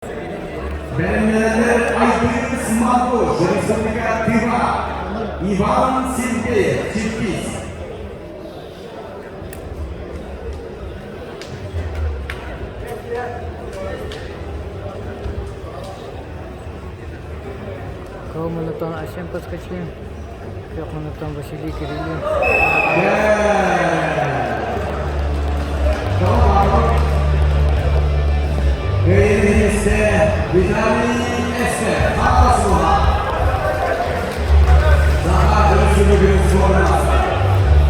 Бэлэмнэнэллэр Айдын Смакош, Республика Тыва, Иван Сергеев, Чиркис. Кыл муннуктан Асем Поскачин, күөх муннуктан Василий Кириллин. Виталий Эссе, Хаасуха. Саха Өрөспүүбүлүкэтин суолунан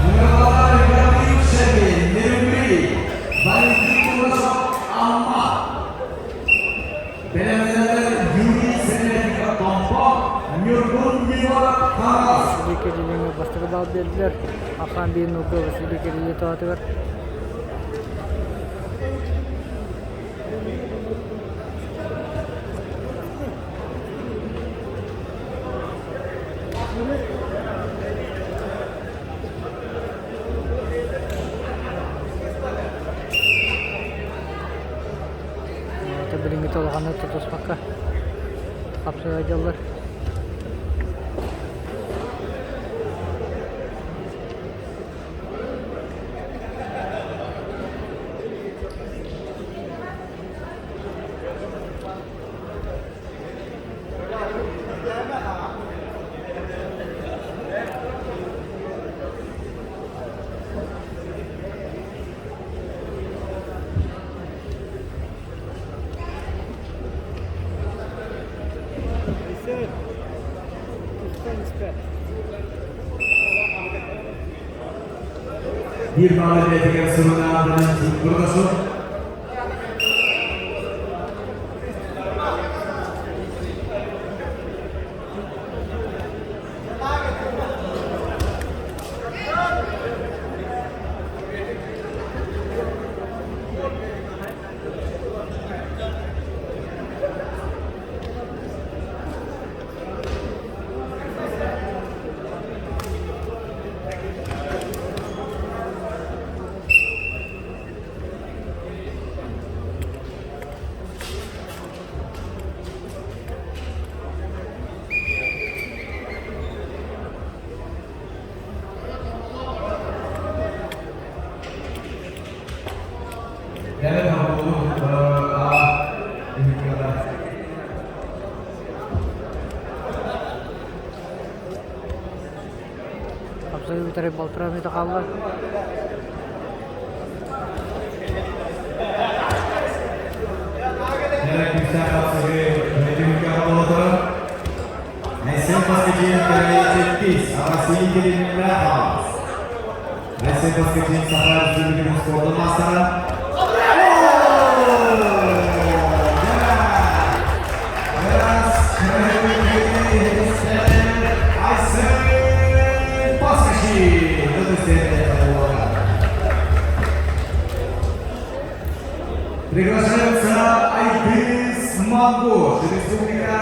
Ньурбалар Гаврил Шепин, Нерюнгри, Валентин Курасов, Амма. Бэлэмнэнэллэр Юрий Сэмэнников, Томпо, Ньургун Егоров, Хаҥалас. Василий Кириллиҥҥэ бастакы баал биэрдилэр. Ахан биир нука Василий Кириллин тоһатыгар. Билиҥҥитэ улаханнык тутуспакка хапсыһа дьаллар. Биир баалы бэйэтигэр сурунаалынан Бурдасов. Хапсайы бүтэрэ балтараа мүнүүтэ хаалла. Айсен Поскачин Саха Республикатын спордун маастара. Айсен Поскачин! Приглашается Айдыс Мангуш, Республика.